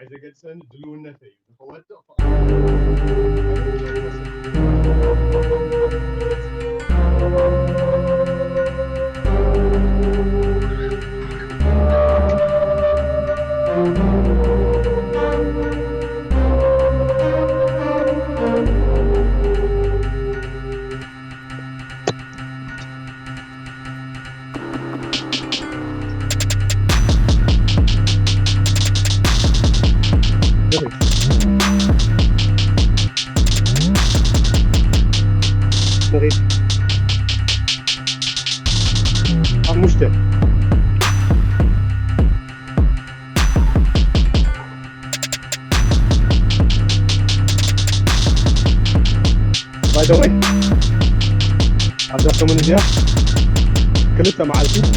ኣይዘገድሰኒ ድልውነተይ እዩ። ንኸወድቕ ፍቓድ ሓሙሽተ። By the way፣ ኣብዛ ሰሙን እዚኣ ክልተ መዓልቲ እቲ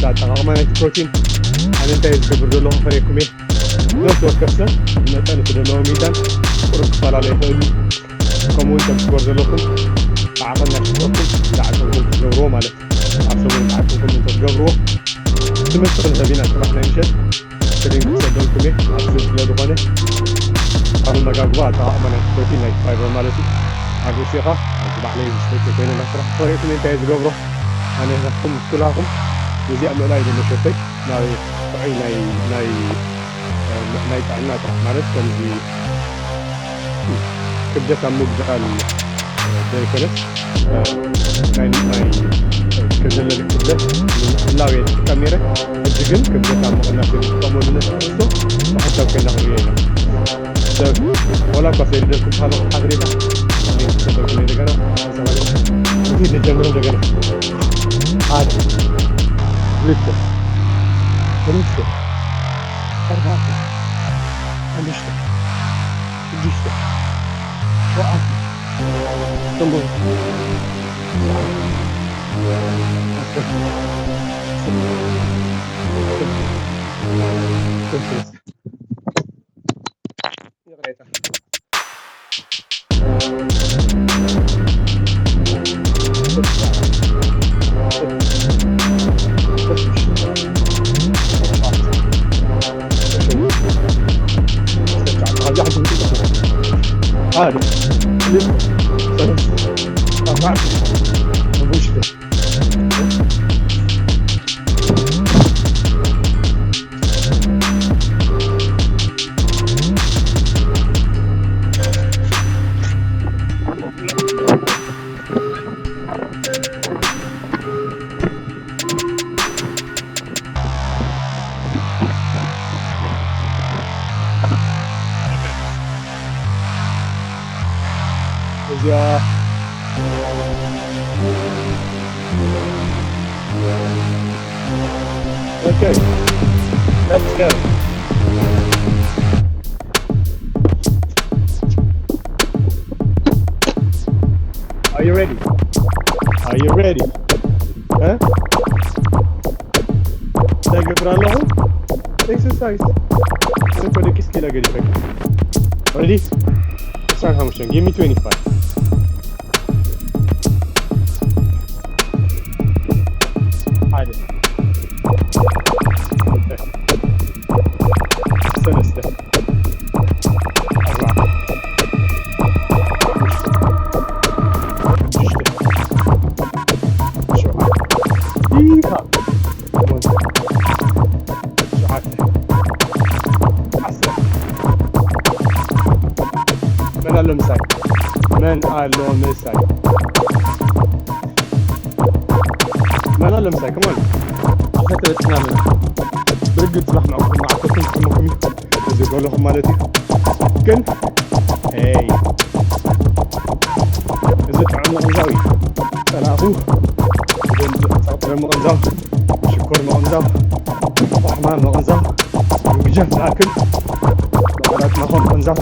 ኣጠቓቕማ ናይቲ ፕሮቲን ኣነ እንታይ ዝገብር ዘለኹ ከርእየኩም እየ። ነፍሲ ወከፍ ሰብ መጠን እቲ ዘለዎ ሚዛን ቁሩብ ክፈላለ ይኽእል እዩ። ከምኡ እውን ከም ትገብሩ ዘለኩም ብዓቐን ናይ ሽኮርኩም ዝዓቀንኩም ክትገብርዎ ማለት እዩ። ኣብ ሰሙን ዝዓቀንኩም እንተትገብርዎ ትምህርቲ ክንህብ ኢና ጽባሕ ናይ ምሸት። ስክሪን ክሰደልኩም እየ። ኣብዚ ስለ ዝኾነ ኣብ ኣመጋግባ ኣጠቓቕማ ናይ ፕሮቲን ናይ ፋይበር ማለት እዩ። ኣብ ርእሲኻ ኣብዚ ባዕለይ ዝሰጥየ ኮይነ ናብ ስራሕ ተሪእኩም እንታይ እየ ዝገብሮ? ኣነ ናትኩም ምትኩላኹም ነዚኣ ምእላይ እዩ መሸተይ ናብ ጥዑይ ናይ ናይ ናይ ጥዕና ጥራሕ ማለት ከምዚ ክብደት ኣብ ምግዳል ዘይኮነስ ናይ ናይ ከዘለኒ ክብደት ንምሕላው እየ ዝጥቀም ነይረ። ሕጂ ግን ክብደት ኣብ ምቕናስ እየ ዝጥቀመሉ ነቲ ትሕዝቶ ብሓሳብ ኮይና ክርእዮ ኢና። ሰብ ወላ እኳ ሰይድደልኩም ካልኦት ሓበሬታ ሰደልኩም እንደገና ሓሳባት ንጀምር እንደገና ሓደ ክልተ ክልተ ኣርባዕተ ሓሙሽተ ሽዱሽተ ሸውዓተ ثمانية تسعة عشرة ይቕሬታ። ሓደ ክልተ ሰለስተ ኣርባዕተ ሓሙሽተ እዚኣ Okay, let's go. Are you ready? Are you ready? Huh? እንታይ ገብር ኣለኹ? Exercise። እኮ ደቂስ ኪሎ ገዲፈ። Ready? Start how much? Give me twenty-five. ሓደ። ክልተ። ሰለስተ። ኣርባዕተ። ሓሙሽተ። ሽዱሽተ። ሸውዓተ። ይኻ። ሸውዓተ። ዓሰርተ። መን ኣሎ ምሳይ? መን ኣሎ ምሳይ? መን ኣሎ ምሳይ? Come on። ኣፈተ በጽና ኣለና። ብርግጽ ጽባሕ መዓልቲ መዓልቲ ክትጥምኹም እዩ። እዚ ጎለኹም ማለት እዩ። ግን፣ ኤይ፣ እዚ ጥዑም ምቕንዛው እዩ። ጸላእኹ፣ ብደንቢ ጸቕጥረ ምቕንዛው፣ ሽኮር ምቕንዛው፣ ሕማም ምቕንዛው፣ ምግጃፍ ዝኣክል መቐራጽ ማኾ ምቕንዛው።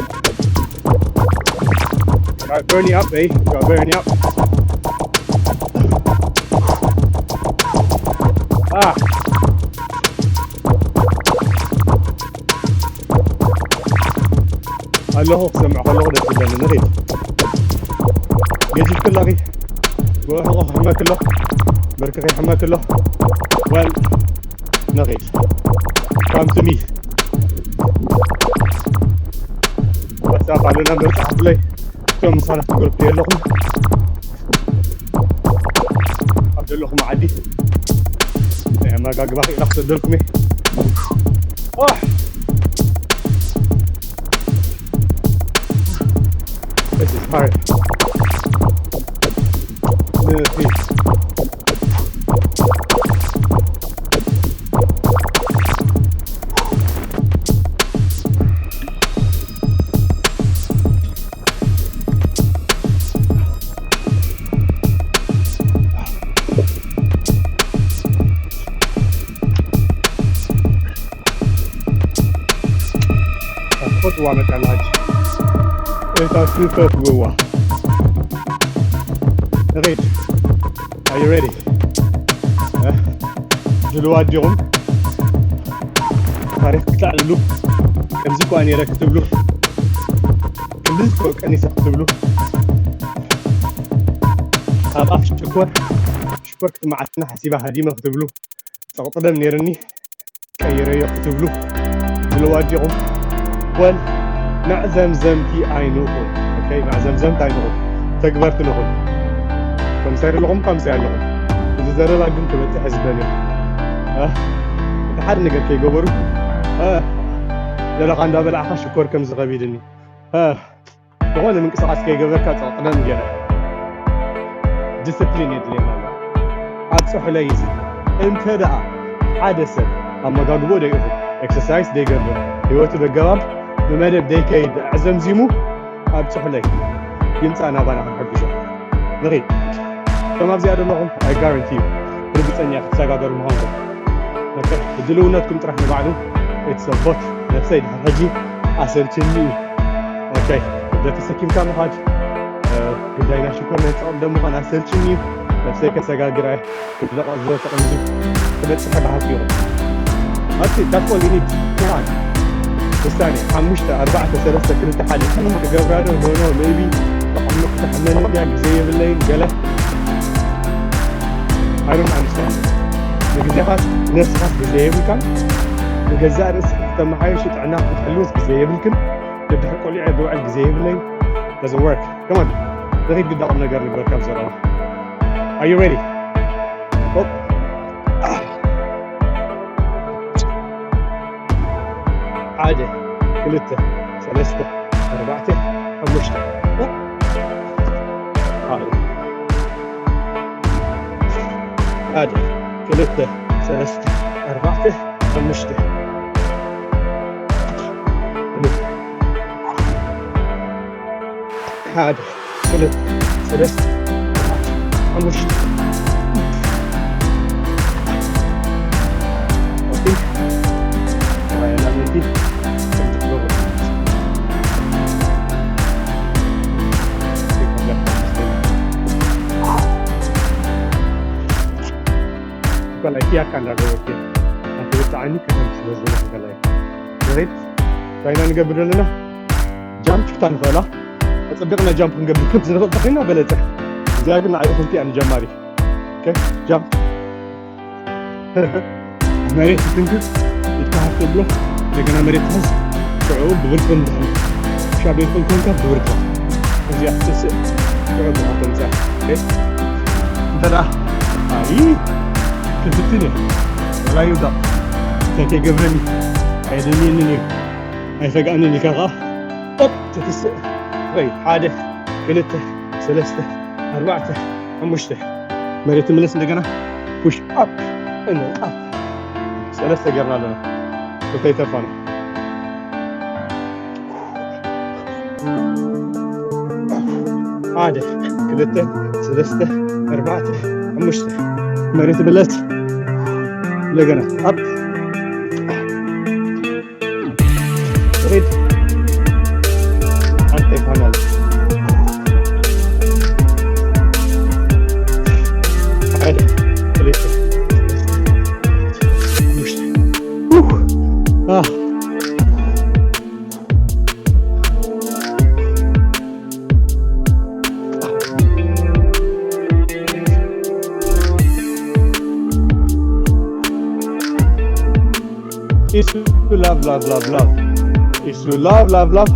Right, burn it up, eh? Gotta burn it up. Ah. ኣለኹ ክሰምዕ ከለኹ ደስ ይብለኒ። ንኺድ። ገዚፍኪ ኣለኺ። ብርሕቑ ክሕመኪ ኣሎ። ብርክኺ ይሕመኪ ኣሎ። Well፣ ንኺድ። Come to me. ኣባልና ምርጫ ሓፍለይ እቶም ምሳና ክትገርኩ የለኹም ኣብ ዘለኹም ዓዲ ናይ ኣመጋግባ ክኢላ ክሰደልኩም እየ። Oh! This is hard. Uh, please. ትፈትዋ መቃላጅ እታ ትፈትውዋ ሬድ Are you ready? ድልዋ ዲኹም ታሪክ ክትዕልሉ ከምዚ እኳ ነረ ክትብሉ ክልተ ቀኒሰ ክትብሉ ካብ ኣፍ ሽኮር ሽኮር ክትመዓስና ሓሲባ ሃዲመ ክትብሉ ጸቕጥደም ነርኒ ቀይረዮ ክትብሉ ድልዋ ዲኹም? ወል መዕዘምዘምቲ ኣይንኹን። ኦኬ፣ መዕዘምዘምቲ ኣይንኹን፣ ተግበርቲ ንኹን። ከምሳይ ኣለኹም፣ ከምሳይ ኣለኹም። እዚ ዘረባ ግን ክበጽሕ ዝደልዮ። እ፣ እቲ ሓደ ነገር ከይገበሩ፣ እ፣ ዘለኻ እንዳበላዕኻ ሽኮር ከም ዝኸቢድኒ። እ፣ ዝኾነ ምንቅስቓስ ከይገበርካ ጸቕጥለን ገለ ዲስፕሊን የድልየና ኣሎ። ኣብጽሑለይ እዚ እንተ ደኣ ሓደ ሰብ ኣመጋግቦ ደይኹ ኤክሰርሳይስ ደይገብር ህይወቱ በገባም ብመደብ ደይከይድ ኣዕዘምዚሙ ኣብጽሑለይ ይምጻእ ናባና ክንሕግዞ ንኺድ። ከም ኣብዚኣ ዘለኹም ኣይ ጋረንቲ ዩ ርግጸኛ ክትሰጋገሩ ምዃንኩም። ኦኬ፣ ድልውነትኩም ጥራሕ ንባዕሉ ኢትስ ኦል ቦት ነብሰይ ድሕር ሕጂ ኣሰልችኒ እዩ። ኦኬ፣ ክብደት ተሰኪምካ ምኻድ፣ እ፣ ጉዳይና ሽኮር ናይ ጸቕጥ ደም ምዃን ኣሰልችኒ እዩ። ነብሰይ ከሰጋግራ እየ። ክድለቕ ዝበል ተቐሚጡ ክበጽሐ ብሓቂ ይኹን። ኣቲ፣ that's all you need። ምዃን። ውሳኔ፣ ሓሙሽተ፣ ኣርባዕተ፣ ሰለስተ፣ ክልተ፣ ሓደ። ትገብራ ዶ? ኖ፣ ኖ፣ ሜይቢ ተቐሚጥ ክሕመኒ እያ፣ ግዜ የብለይን፣ ገለ። I don't understand። ንግዜኻስ ነስኻስ ግዜ የብልካን። ንገዛእ ርእስኻ ክተመሓየሽ ጥዕና ክትሕልውስ ግዜ የብልክን። ደድሕሪ ቆሊዐ ዝውዕል ግዜ የብለይን። Doesn't work. Come on. ንኺድ ግዳ ቁም ነገር ንግበር ካብ ዘረባ። Are you ready? ሆፕ። ሓደ፣ ክልተ፣ ሰለስተ፣ ኣርባዕተ፣ ሓሙሽተ። ሓደ። ሓደ፣ ክልተ፣ ሰለስተ፣ ኣርባዕተ፣ ሓሙሽተ። ሓደ፣ ክልተ፣ ሰለስተ፣ ኣርባዕተ፣ ሓሙሽተ። ኦኬ። ራያና ምንቲ ከምቲ ክገብሩ። እኳ ላይ ያካ እንዳገበርኩ። ኣንተ ብጣዕሚ ከመን ስለ ዝነበረ ከላይ። ሬት ራይና ንገብር ዘለና። ጃምፕ ክታ ንኽእላ ኣጸቢቕና ጃምፕ ክንገብር ከም ዝንኽእል ተኾይና በለጸ። እዚኣ ግን ንዓይ እኹልቲ እያ ንጀማሪ። ኦኬ፣ ጃምፕ። መሬት ትትንክፍ፣ ኢድካ ሃፍ ተብሎ፣ እንደገና መሬት ትሕዝ፣ ሽዑ ብብርክ ንድሕን። ሻብ ዘይትኽእል ኮንካ ብብርካ። እዚኣ ትስእ፣ ሽዑ ብኻ ተምጽኣ። ኦኬ? እንተ ደኣ፣ ኣይ፣ ክፍትን እየ። ወላ ይውዳቕ። እንታይ ከይገብረኒ? ኣየደልየንን እዩ። ኣይሰግኣንን ኢልካ ኸዓ፣ ኦፕ፣ ትትስእ። ወይ፣ ሓደ፣ ክልተ፣ ሰለስተ፣ ኣርባዕተ፣ ሓሙሽተ። መሬት ትምለስ እንደገና። ፑሽ ኣፕ፣ and then up። ሰለስተ ጌርና ኣለና። ክልተ ይተርፋና። ሓደ፣ ክልተ፣ ሰለስተ፣ ኣርባዕተ፣ ሓሙሽተ። መሬት ትምለስ። እንደገና ኣፕ። ሬድ ኣንተ ፋናል ሓደ ክልተ ሓሙሽተ ኡፍ። ኣህ። It's to love, love, love, love. It's to love, love, love.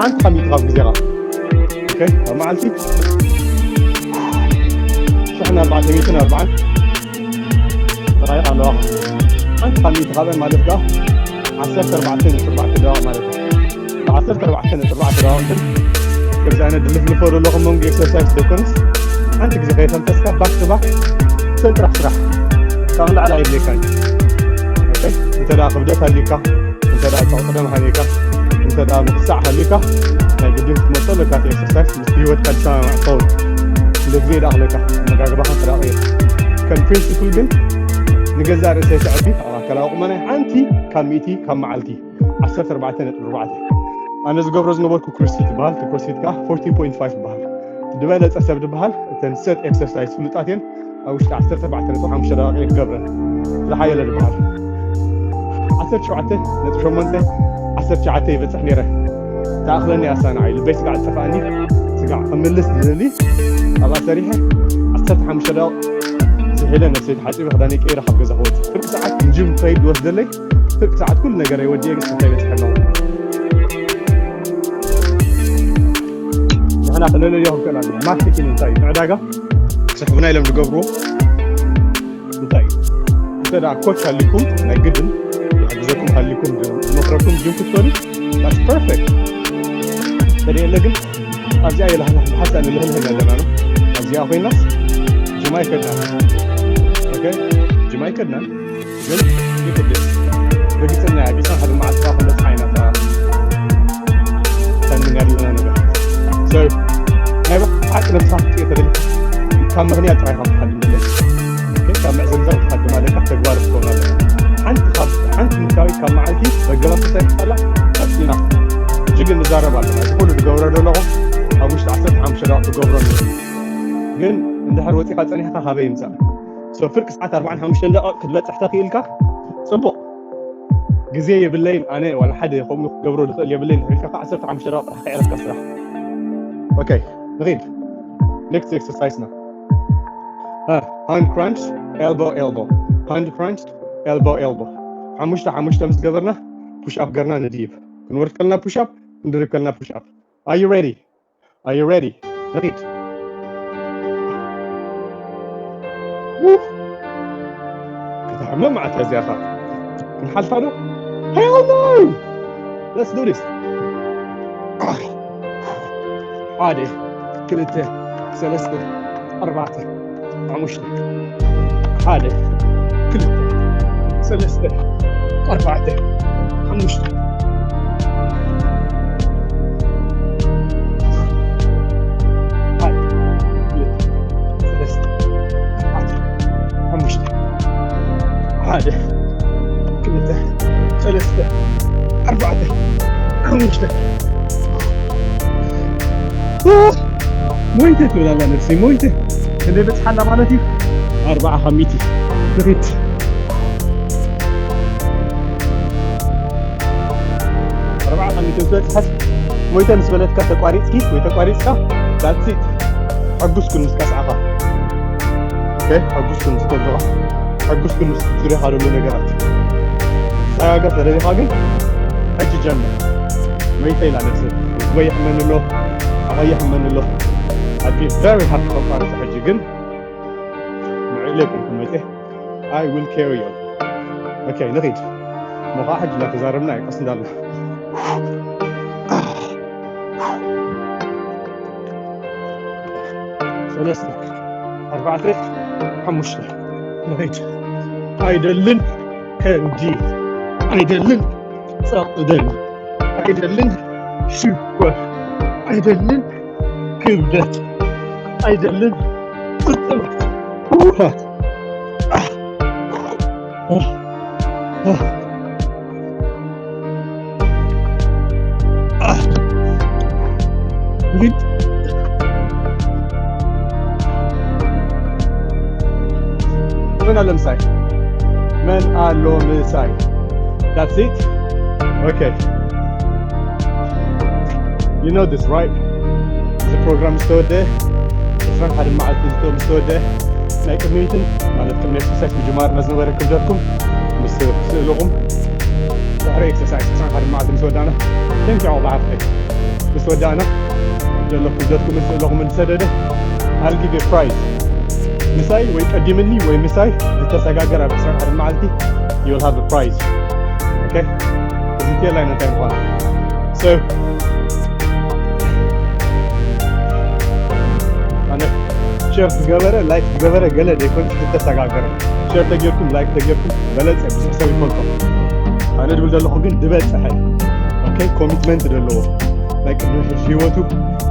ሓንቲ ካብ ሚእቲ ካብ ግዜኻ። ኦኬ፣ ኣብ መዓልቲ ሽሕን ኣርባዕተ ሚእትን ኣርባዓን ደቃይቕ ኣለዋ። ሓንቲ ካብ ሚእቲ ካብአን ማለት ከኣ ዓሰርተ ኣርባዕተ ነጥቢ ኣርባዕተ ደቃይቕ ማለት እዩ። ዓሰርተ ኣርባዕተ ነጥቢ ኣርባዕተ ደቃይቕ ግን ከምዚ ዓይነት ድልፍልፎ ዘለኹም መንጎ ኤክሰርሳይዝ ዘይኮነስ ሓንቲ ግዜ ከየተንፈስካ ባክ ቱ ባክ ሰንጥራሕ ስራሕ ካብ ንላዕሊ ኣይድልየካን እዩ። ኦኬ? እንተ ደኣ ክብደት ኣልዩካ፣ እንተ ደኣ ጸቕጢ ደም ሃልዩካ፣ እንተ ደኣ ምክሳዕ ሃልዩካ፣ ናይ ግድን ክትመጾ ኣለካ። እቲ ኤክሰርሳይዝ ምስቲ ህይወትካ ዝሰማማዕ ክኸውን። እንደ ግዜ ይደኣኽለካ፣ ኣመጋግባኻ እንተ ደኣ ቀይርካ። ከም ፕሪንሲፕል ግን ንገዛእ ርእሰይ ከዕቢ፣ ኣብ ኣካላዊ ቁመናይ ሓንቲ ካብ ሚእቲ ካብ መዓልቲ ዓሰርተ ኣርባዕተ ነጥቢ ኣርባዕተ። ኣነ ዝገብሮ ዝነበርኩ ክሮስፊት ይበሃል። እቲ ክሮስፊት ከኣ ፎርቲን ፖይንት ፋይቭ ይበሃል። እቲ ዝበለጸ ሰብ ዝበሃል እተን ሰት ኤክሰርሳይዝ ፍሉጣት እየን። ኣብ ውሽጢ ዓሰርተ ኣርባዕተ ነጥቢ ሓሙሽተ ደቂቕ እየ ክገብረን። ዝሓየለ ዝበሃል ዓሰርተ ሸውዓተ ነጥቢ ሸሞንተ፣ ዓሰርተ ትሽዓተ ይበጽሕ ነይረ። ተኣኽለኒ ኣሳ ንዓይ ልበይ ስጋዕ ዝጠፍኣኒ፣ ስጋዕ ክምልስ ዝደሊ ኣብኣ ሰሪሐ ዓሰርተ ሓሙሽተ ደቂቕ ዝሒለ ነብሰይ ተሓጺበ ክዳነይ ቀይረ ካብ ገዛ ክወጽእ። ፍርቂ ሰዓት ንጂም ትሬድ ዝወስደለይ ፍርቂ ሰዓት ኩሉ ነገረይ ወዲኤ ግን እንታይ በጺሐ ኣለኹ። ንሕና ክነለልዮ ክንክእል ኣለና። ማርኬቲንግ እንታይ እዩ? ንዕዳጋ ክስሕቡና ኢሎም ዝገብርዎ እንታይ እዩ? እንተ ደኣ ኮች ሃሊኩም ናይ ግድን ዝሕግዘኩም ሃሊኩም ዝመኽረኩም ጂም ክትከዱ that's perfect። እንተደየለ ግን ኣብዚኣ የለህና ብሓሳብ ንልህልህል ኣለና ነው። ኣብዚኣ ኮይናስ ጅማ ይከድናን። ኦኬ፣ ጅማ ይከድናን። ግን ይግድስ ርግጽና እያ። ቢጻ ሓደ መዓልቲ ራሱ ነጻ ኣይናታ። ተንምን ያለና ነገር። So፣ ናይ ብሓቂ ነብስኻ ክትጥየ ተደሊኻ ካብ ምኽንያት ጥራይ ካብ ትሓድም ደለካ። ኦኬ፣ ካብ መዕዘምዘም ትሓድም ኣለካ፣ ተግባር ክትከውን ኣለካ። ሓንቲ ካብ፣ ሓንቲ ምድካዊት ካብ መዓልቲ በገባ ተሰሪሕ ከላ ቀጺና። ሕጂ ግን ንዛረብ ኣለና። እቲ ኩሉ ዝገብሮ ዘለኹ ኣብ ውሽጢ ዓሰርተ ሓሙሽተ ደቂቕ ትገብሮ ኣለካ። ግን እንድሕር ወጺኻ ጸኒሕካ ካበይ ይምጻእ? So፣ ፍርቂ ሰዓት ኣርባዓን ሓሙሽተን ደቂቕ ክትበጽሕ ተኽኢልካ ጽቡቕ። ግዜ የብለይን ኣነ ዋላ ሓደ ከምኡ ክገብሮ ዝኽእል የብለይን ኢልካ ከኣ ዓሰርተ ሓሙሽተ ደቂቕ ጥራሕ ከዕረፍካ ስራሕ። ኦኬ፣ ንኺድ። ኔክስት ኤክሰርሳይስና ሃንድ ክራንች፣ ኤልቦ ኤልቦ፣ ሃንድ ክራንች፣ ኤልቦ ኤልቦ። ሓሙሽተ ሓሙሽተ ምስ ገበርና ፑሽ ኣፕ ገርና ንድይብ። ክንወርድ ከለና ፑሽ ኣፕ፣ ክንድርብ ከለና ፑሽ ኣፕ። Are you ready? Are you ready? ንኺድ። ውፍ! ከተሕምም መዓልታ እዚኣ ኸኣ። ክንሓልፋ ዶ? Hell no! Let's do this! ሓደ፣ ክልተ፣ ሰለስተ፣ ኣርባዕተ፣ ሓሙሽተ። ሓደ፣ ክልተ፣ ሰለስተ፣ ኣርባዕተ፣ ሓሙሽተ። ሓደ፣ ክልተ፣ ሰለስተ፣ ኣርባዕተ፣ ሓሙሽተ። ሓደ፣ ክልተ፣ ሰለስተ፣ ኣርባዕተ፣ ሓሙሽተ። ሞይተ ትብል ኣላ ነብሰይ፣ ሞይተ። ክንደይ በጽሓ ኣላ ማለት እዩ? ኣርባዓ ካብ ሚእቲ። ንኺድ። ኣርባዓ ካብ ሚእቲ ምስ በጽሐት ሞይተ ምስ በለትካ ተቋሪጽኪ ወይ ተቋሪጽካ፣ that's it። ሕጉስ ኩን ምስ ቀጽዓኻ። ኦኬ፣ ሕጉስ ኩን ምስ ተብለኻ፣ ሕጉስ ኩን ምስ ዙርያኻ ዘሎ ነገራት። ተረጋገጽ ተደሊኻ ግን ሕጂ ጀምር። መይተ ኢላ ነብሰይ። እግበይ ይሕመኒ ኣሎ፣ ዓቐይ ይሕመኒ ኣሎ። I'd be very happy ከቋርጽ ሕጂ ግን ምዕለ ይኮንኩ መይተ። I will carry on. ኦኬ፣ ንኺድ። እሞ ኸዓ ሕጂ እናተዛረብና እዩ፣ ቀስ እንዳልና። ሰለስተ፣ ኣርባዕተ፣ ሓሙሽተ። ንኺድ። ኣይደልን ከብዲ። ኣይደልን ጸቕጢ ደም። ኣይደልን ሽኮር። ኣይደልን ክብደት። ኣይደልን ቁጥበት። ውሃ። ምን ኣሎ ምሳይ? መን ኣሎ ምሳይ? That's it? Okay. You know this, right? እዚ ፕሮግራም ዝተወደ፣ ዕስራን ሓደን መዓልቲ ዝተ-፣ ዝተወደ ናይ ቅድሚትን፣ ማለት ቅድሚ ኤክሰርሳይስ ምጅማርና ዝነበረ ክብደትኩም ምስ ስእልኹም ድሕሪ ኤክሰርሳይዝ ዕስራን ሓደ መዓልቲ ምስ ወዳእና፣ thank you all ብሓፍተይ። ምስ ወዳእና ዘለኩም ዘትኩም ምስ ዘለኹም ዝሰደደ፣ I'll give you a prize። ምሳይ ወይ ቀዲምኒ ወይ ምሳይ ዝተሰጋገረ ኣብ ዕስራን ሓደ መዓልቲ፣ you will have a prize። Okay? እዚ ቴላይ እንታይ ምዃኑ። So ኣነ ሸር ዝገበረ፣ ላይክ ዝገበረ ገለ ዘይኮን ዝተሰጋገረ። ሸር ተጌርኩም፣ ላይክ ተጌርኩም፣ በለጸ ብዙሕ ሰብ ይፈልጦ። ኣነ ድብል ዘለኹ ግን ዝበጸሐ፣ okay? ኮሚትመንት ዘለዎ፣ ናይ ቅድሚ ሕጂ ህይወቱ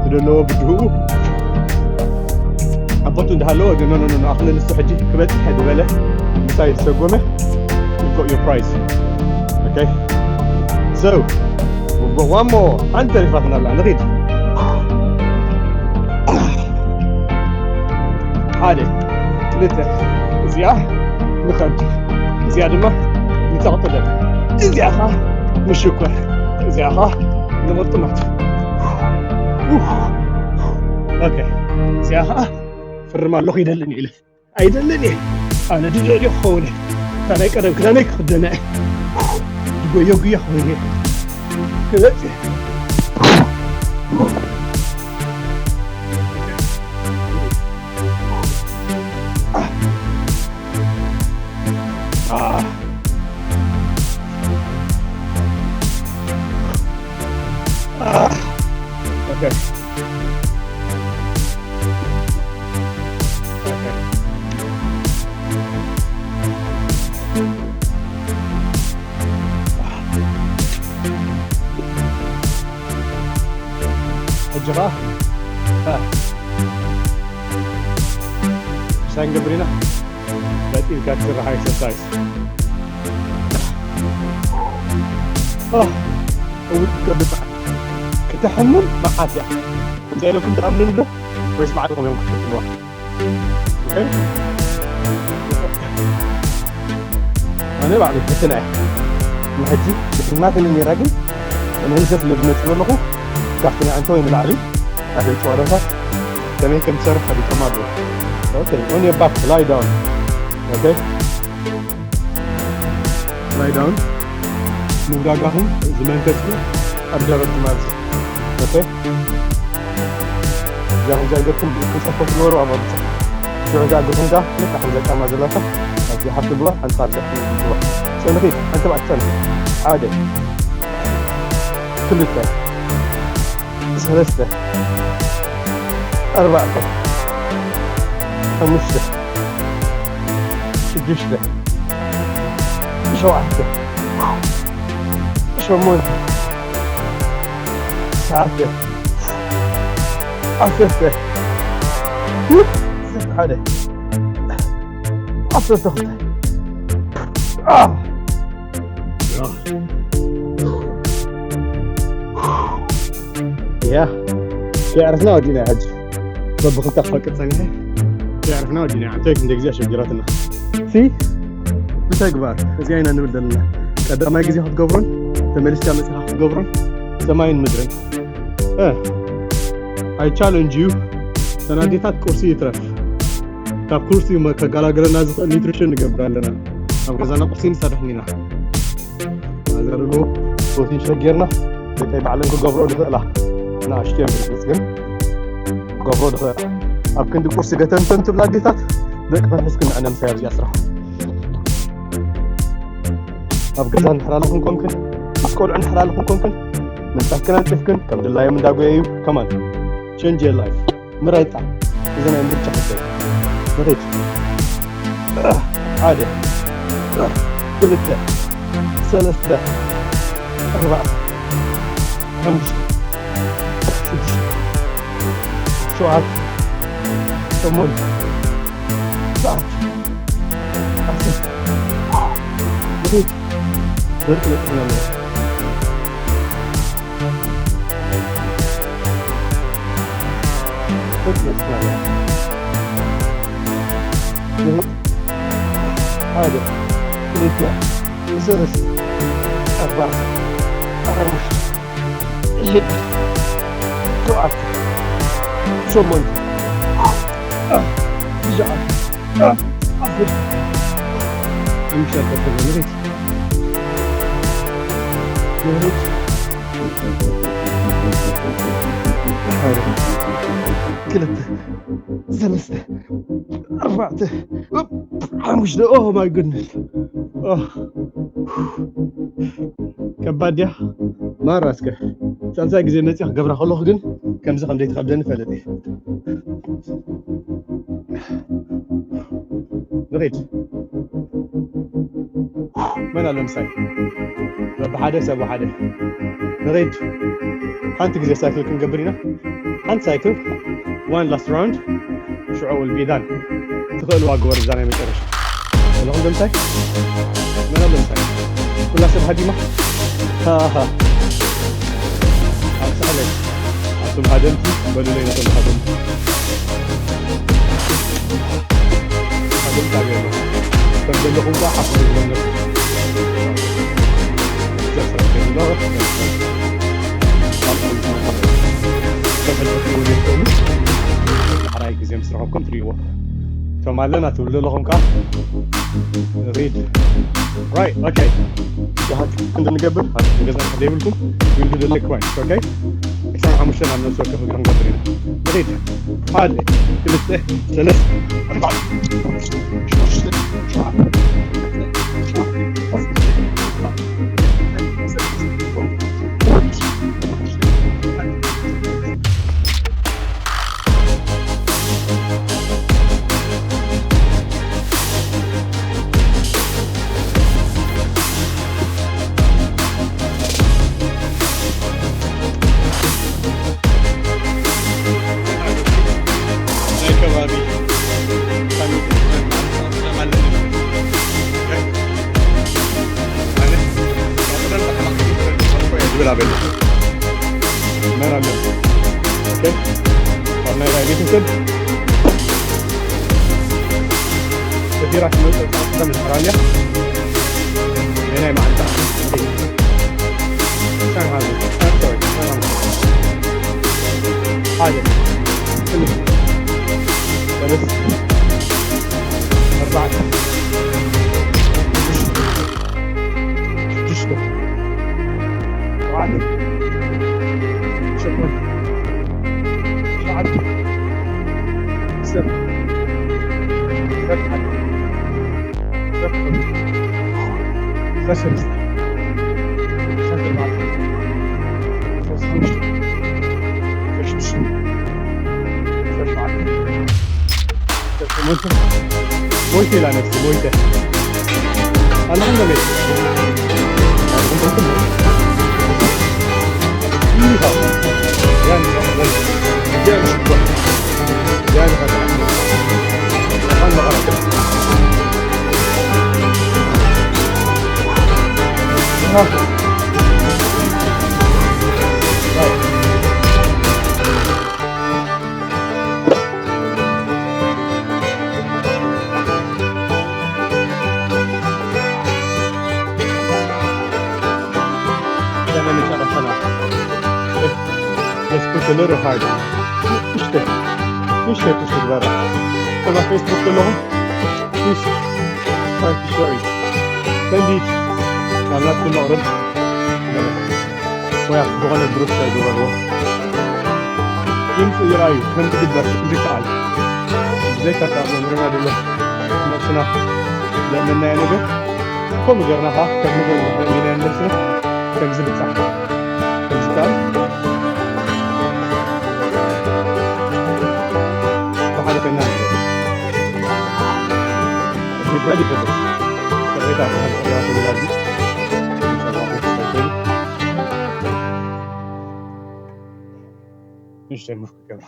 ዝደለዎ ብድህኡ ኣቦቱ እንዳሃለዎ ግን፣ ኖ ኖ ኖ፣ ኣኽለ ንሱ ሕጂ ክበጽሐ ዝበለ፣ ምሳይ ዝሰጎመ፣ you got your prize። Okay? So we got one more። ሓንቲ ተሪፋትና ኣላ፣ ንኺድ። ሓደ፣ ክልተ፣ እዚኣ ንኸብዲ፣ እዚኣ ድማ ንተቕጥለ፣ እዚኣ ኸዓ ንሽኮር፣ እዚኣ ኸዓ ንቕርጥማት። ኡፍ። ኦኬ፣ እዚኣ ኸዓ ፍርም ኣለኹ ይደልን ኢለ። ኣይደልን እየ። ኣነ ድደልዮ ክኸውን እየ። እታ ናይ ቀደም ክዳነይ ክኽደና እየ። ድጎዮ ጉዮ ክኸውን እየ። ክበጽሕ። Okay. ሕጂ ኸዓ፣ እ፣ ምሳይ ንገብር ኢና። ቀጥ ኢልካ ትስራሕ ኤክሰርሳይዝ። ኦ፣ እውይ፣ ክትገብር መዓት። ክትሕምም መዓት እያ። እንታይ ኢለኩም ትኣምኑኒ ዶ? ወይስ ባዕልኹም እዮም ክትፍትንዋ? ኦኬ? ኣነ ባዕሉ ፈተና እየ። ንሕጂ ብጥዕናተኒ ነይራ፣ ግን ንህንሰት ስለ ዝመጽእ ዘለኹ፣ ካብቲ ናይ ኣንተ ወይ ንላዕሊ ኣፍልጦ ዋዳታት ከመይ ከም ትሰርሕ ፈሊጦም ኣለዉ። ኦኬ፣ on your back, lie down። ኦኬ? Lie down። ምውዳጋኹም ዝመንከስኩ ኣብ ደረትኩም ማለት እዩ። ኦኬ? እዛ ከምዚኣ ገርኩም ክትሰፎ ትነበሩ ኣብ ኣብዛ። ሽዑ እዛ እግርኩም ከኣ ልክዕ ከምዛ ጫማ ዘላታ ኣብዚ ሓፍ ትብልዋ፣ ሓንቲ ኣብ ልዕሊ ትብልዋ። ጸንኺ፣ ሓንቲ ባዕቲ ጸንኺ። ሓደ፣ ክልተ፣ ሰለስተ፣ ኣርባዕተ፣ ሓሙሽተ፣ ሽዱሽተ፣ ሸውዓተ፣ ሸሞንተ፣ ትሽዓተ፣ ዓሰርተ፣ ሓደ፣ ዓሰርተ ክልተ። ያ፣ ከይዕረፍና ወዲእና ሕጂ። በብኽልተ ክፈቅድ ጸኒሐ። ከይዕረፍና ወዲእና። ኣንታይ ክንደይ ግዜ ኣሸጊራትና። ሲ፣ ብተግባር፣ እዚኣ ኢና ንብል ዘለና። ቀዳማይ ግዜ ክትገብሮን፣ ተመሊስካ መጺኻ ክትገብሮን፣ ሰማይን ምድርን። እ፣ I challenge you። እተን ኣዴታት ቁርሲ ይትረፍ። ካብ ቁርሲ መ-፣ ከጋላግለና ዝኽእል ኒውትሪሽን ንገብር ኣለና። ኣብ ገዛና ቁርሲ ንሰርሕ ኢና። ኣዛ ደሎ ፕሮቲን ሸግ ጌርና፣ ደቀይ ባዕለን ክገብሮ ዝኽእላ። ንኣሽቱ እዮም ብርግጽ ግን ክገብሮ ዝኽእላ። ኣብ ክንዲ ቁርሲ ገተምተም ትብላ ኣዴታት፣ ደቂ ፈርሒስክን ንዕነ ምሳይ ኣብዚኣ ስራሕ። ኣብ ገዛ እንድሕር ኣለኹም ኮንክን፣ ምስ ቆልዑ እንድሕር ኣለኹም ኮንክን፣ ምንጻፍክን ኣንጺፍክን፣ ከም ድላዮም እንዳጎየዩ፣ ከማን፣ change your life። ምረጻ። እዚ ናይ ምርጫ ጉዳይ። ንኺድ። ሓደ፣ ክልተ፣ ሰለስተ፣ ኣርባዕተ፣ ሓሙሽተ፣ ሽዱሽተ፣ ሸውዓተ፣ ሸሞንተ፣ ትሽዓተ፣ ዓሰርተ። ንኺድ። ዘርቂ በጽሕና ኣለና። ሓደ፣ ክልተ፣ ሰለስተ፣ ኣርባዕተ፣ ሓሙሽተ፣ ሽዱሽተ፣ ሸውዓተ፣ ሸሞንተ፣ ትሽዓተ፣ ዓሰርተ፣ ሓሙሽተ፣ ዓሰርተ፣ ሓደ፣ ክልተ፣ ሰለስተ፣ ኣርባዕተ፣ ሓሙሽተ። Oh my goodness። ከባድ ድያ? ማራ እስከ ሳልሳይ ግዜ መፅእ ክገብራ ከለኹ ግን ከምዚ ከም ዘይትኸብደኒ ፈለጥ እየ። ንኺድ። መን ኣሎ ምሳይ? በብሓደ ሰብ ሓደ። ንኺድ። ሓንቲ ግዜ ሳይክል ክንገብር ኢና። ሓንቲ ሳይክል፣ one last round፣ ሽዑ will be done። ትኽእልዋ ግበር እዛ ናይ መጨረሻ። ኣለኹም ዶ ምሳይ? መን ኣሎ ምሳይ? ኩላ ሰብ ሃዲማ? ሃሃ። ኣብ ሳሕለይ። ኣቱም ሃደምቲ፣ በሉለይ ነቶም ሃደምቲ። ሃደምቲ ኣበይ ኣሎ? ከም ዘለኹም ከኣ ሓፍሩ ይግበነኩም። ዳሕራይ ግዜ ምስ ረኸብኩም ትርእይዎ። እቶም ኣለና ትብሉ ዘለኹም ከኣ ሪድ። ራይት፣ ኦኬ። ደሓን ክንዲ ንገብር፣ ኣብ ገዛ እንድሕር ዘይብልኩም፣ ዊል ዱ ደ ሌግ ራይድ፣ ኦኬ? ዕስራን ሓሙሽተን ኣብ ነፍሲ ወከፍ እግሪ ክንገብር ኢና። ንኺድ። ሓደ፣ ክልተ፣ ሰለስተ፣ ኣርባዕተ፣ ሸሞንተ፣ ሸውዓተ። ናይ ከባቢ ዝብል ኣበይ? መን ኣሎ? ኦኬ። ኣብ ናይ ራይ ቤተሰብ ሰፊራ ትመጽእ ጻዕዳ ምስ ኣራልያ ናይ ናይ መዓልታ። ሳን ሃዚ፣ ሳን ሶሪ፣ ሳን ሃዚ። ሓደ፣ ክልተ፣ ሰለስተ፣ ኣርባዕተ፣ ሽዱሽተ፣ ሸውዓተ፣ ሸሞንተ፣ ትሽዓተ፣ ዓሰርተ፣ ዓሰርተ ሓደ፣ ዓሰርተ ክልተ፣ ዓሰርተ ሰለስተ፣ ዓሰርተ ኣርባዕተ፣ ዓሰርተ ሓሙሽተ፣ ዓሰርተ ሽዱሽተ፣ ዓሰርተ ሸውዓተ። ሞይተ። ሞይተ ኢላ ነፍሲ፣ ሞይተ። ኣለኹም ዶ ቤት? Let's push a little harder. Push the, push the, push the brother. Come on, Facebook, come on. Please. Try to share it. Send it. I'm not gonna. ወይ ዝኾነ ግሩፕ ሸር ግበርዎ። ድምፂ ይርኣዩ ከም ዝግበር ዝከኣል። ብዘይካታ ኣብ መምህርና ዘሎ ነብስና ዘእመናዮ ነገር ከምኡ ገርና ኸዓ ከም ንኽእል ንኽእል ኢና ነብስና ከም ዝብጻሕ ከም ዝከኣል ብሓደ ኮይና ንገብር። Everybody for this. ንእሽተይ ሙቭ ክገብራ።